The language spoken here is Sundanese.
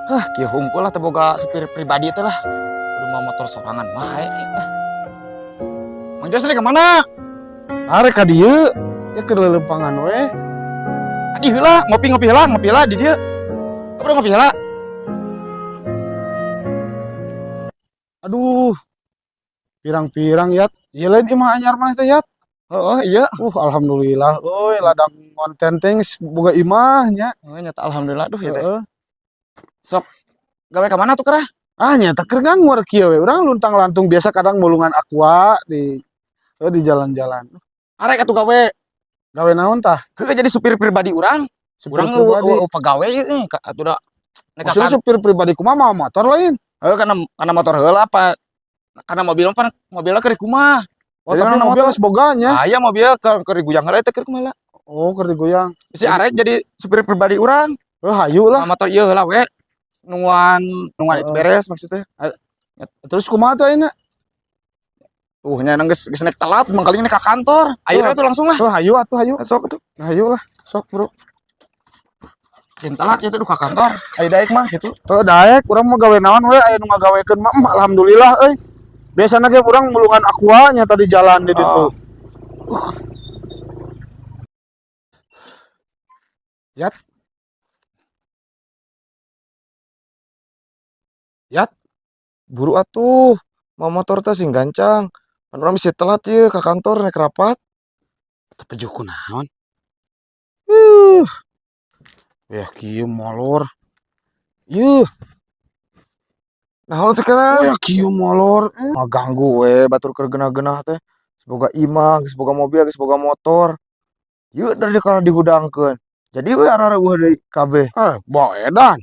Hah, kieu hungkul lah teu boga supir pribadi teh lah. Kudu mawa motor sorangan wae. Mang Jos ini kemana? Arek ka dieu, ya keur leuleumpangan we. Adi heula, ngopi-ngopi heula, ngopi heula di dieu. Bro, ngopi heula. Aduh. Pirang-pirang yat. Ieu lain imah anyar maneh teh, yat. Heeh, iya. Alhamdulillah euy, ladang konten teh geus boga imah nya. Heeh, nyata alhamdulillah duh ya teh. Heeh. Sok gawe ka mana tuh kerah? Ah, nya teh keur nganggur kieu we. Urang luntang-lantung biasa, kadang mulungan aqua di di jalan-jalan. Arek atuh gawe. Gawe naon tah? Heuh, jadi supir pribadi urang. Supir Urang pribadi. Pegawai ieu nih, atuh da nek Maksudnya supir pribadi kumaha, mawa motor lain? Heuh, kana motor heula apa kana mobil mah, pan mobilna keur kumaha. Oh, Jadi tapi kana mobil motor. Geus boga nya. Aya mobil keur diguyang heula teh, keur kumaha. Oh, keur digoyang. Si arek jadi supir pribadi urang. Oh, hayu lah. Nah, motor ieu heula we. Nungguan nungguan itu beres maksudnya. Terus kumaha tuh ayeuna? Tuh nya geus geus nek telat mangkaling nek ka kantor. Ayo Oh. atuh langsung lah. Oh, hayu atuh, hayu. Sok atuh. Hayu lah, sok, Bro. Sing telat ya tuh ka kantor. Ayo daek mah gitu. Oh, daek, urang mah gawe naon we, aya nu ngagawekeun mah, alhamdulillah euy. Biasana ge urang mulungan aqua nya tadi jalan di ditu. Oh. Yat. Yat, Buru atuh. Mawa motor teh sing gancang. Pan urang bisa telat ye ka kantor nek rapat. Tapi juh kunaon? Ya kieu molor. Yuh, Naon teh kana? oh ya kieu molor. Ngaganggu we batur keur geunah-geunah teh. Geus boga imah, geus boga mobil, geus boga motor. Yeuh dari kana dihudangkeun. Jadi we arareueuh deui kabeh. Eh, bawa edan.